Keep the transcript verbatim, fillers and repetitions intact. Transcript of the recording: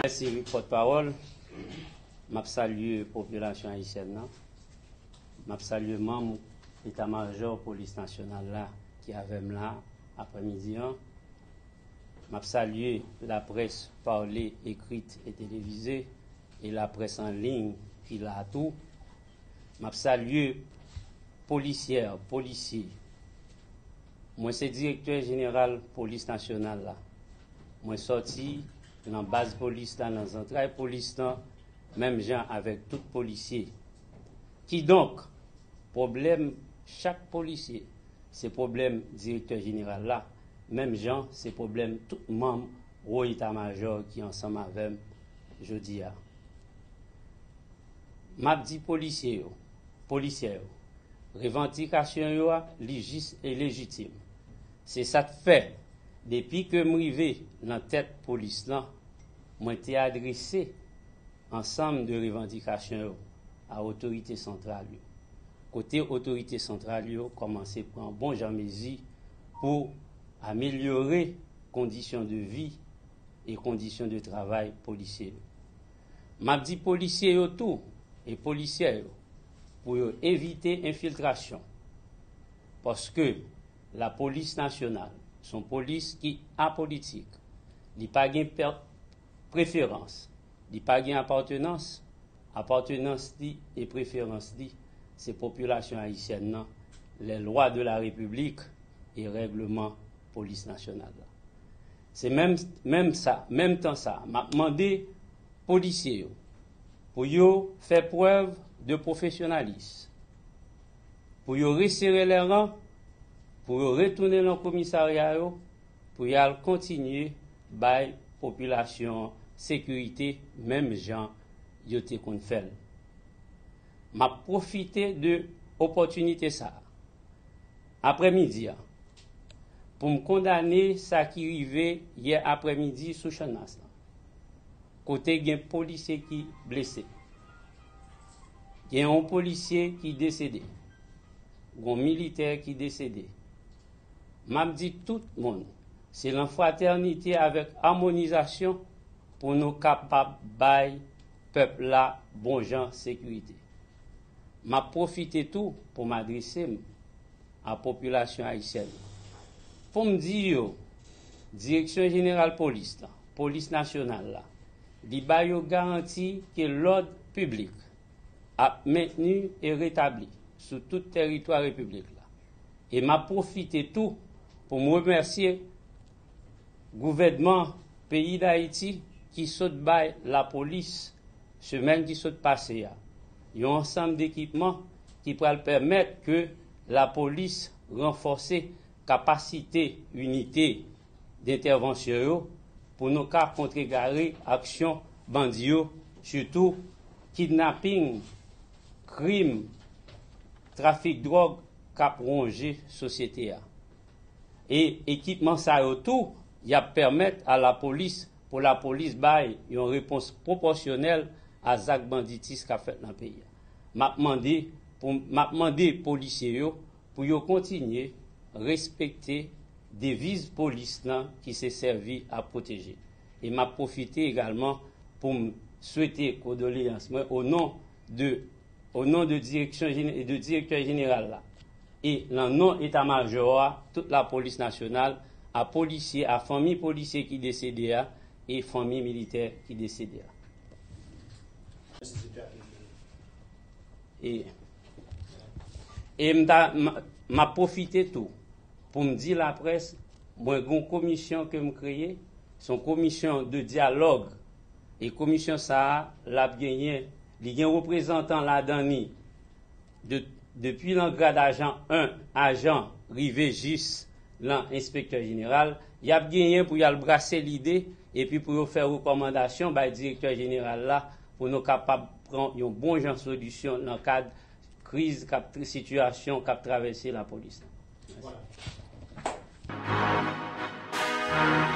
Mèsi, pòtpawòl. M ap salye popilasyon ayisyèn nan. M ap salye manm Eta Majò Polis Nasyonal la ki avè m la aprèmidi an. M ap salye laprès pale, ekrit e televize e laprès an liy ki la tou. M ap salye polisyè, polisye. Mwen se direktè jeneral polis nasyonal la. Mwen sòti nan baz polis la, nan zantray polis lan, menm jan avèk tout polisye. Kidonk, pwoblèm chak polisye, se pwoblèm direktè jeneral la, menm jan se pwoblèm tout manm wo eta majò ki ansanm avè m jodi a. M ap di polisye yo, polisyè yo, revandikasyon yo a, li jis e lejitim. Se sa k fè, depi ke m rive nan tèt polis lan, mwen te adrese ansanm de revandikasyon yo a otorite santral yo, kote otorite santral yo kòmanse pran bon jan mezi pou amelyore kondisyon de vi e kondisyon de travay polisye yo. M ap di polisye yo tou e polisyè yo pou yo evite enfiltrasyon, paske lapolis nasyonal se yon polis ki apolitik. Li pa gen pè-, preferans, li pa gen apatnans. Apatnans li e preferans li, se popilasyon ayisyèn nan, les lois de la République e règleman polis nasyonal la. Se menm, menm sa, menm tan sa, m ap mande polisye yo pou yo fè prèv de pwofesyonalis, pou yo resere lè ran, pou yo retounen nan komisarya yo, pou y al kontinye bay popilasyon an sekirite menm jan yo te konn fè l. M ap pwofite de opòtinite sa a, aprèmidi a, pou m kondane sa ki rive yè aprèmidi sou Channmas lan, kote gen polisye ki blese. Gen yon polisye ki desede. Gen yon militè ki desede. M ap di tout moun, se lan fratènite avèk amonizasyon pou nou kapab bay pèp la bon jan sekirite. M ap pwofite tou pou m adrese m a popilasyon ayisyèn nan, pou m di yo, Direksyon Jeneral Polis la, Polis Nasyonal la, li ba yo garanti ke lòd piblik ap mentni e retabli sou tout tèritwa repiblik la. E m ap pwofite tou pou m remèsye gouvènman peyi Dayiti ki sot bay lapolis, semèn ki sot pase a, yon ansanm dekipman ki pral pèmèt ke lapolis ranfòse kapasite inite dentèvansyon yo pou nou ka kontregare aksyon bandi yo, sitou kidnaping, krim, trafik dwòg k ap wonje sosyete a. E ekipman sa yo tou, y ap pèmèt a lapolis, pou lapolis bay yon repons pwopòsyonèl a zak banditis k ap fèt nan peyi a. M ap mande pou, m ap mande polisye yo pou yo kontinye respekte deviz polis lan ki se sèvi a pwoteje. E m ap pwofite egalman pou m swete kondoleyans mwen o non de, o non de direksyon jene-, de direktè jeneral la e nan non eta majò a, tout lapolis nasyonal, a polisye, a fanmi polisye ki desede a e fanmi militè ki desede a. E, e m ta, m, m ap pwofite tou pou m di laprès, mwen gen yon komisyon ke m kreye, se yon komisyon de dyalòg. E komisyon sa a, l ap genyen, li gen reprezantan ladan li de, depi nan grad ajan en, ajan, rive jis nan enspektè jeneral, y ap genyen pou y al brase lide epi pou yo fè rekòmandasyon bay direktè jeneral la pou nou kapab pran yon bon jan solisyon nan kad kriz k ap, sitiyasyon k ap travèse lapolis la. Mèsi.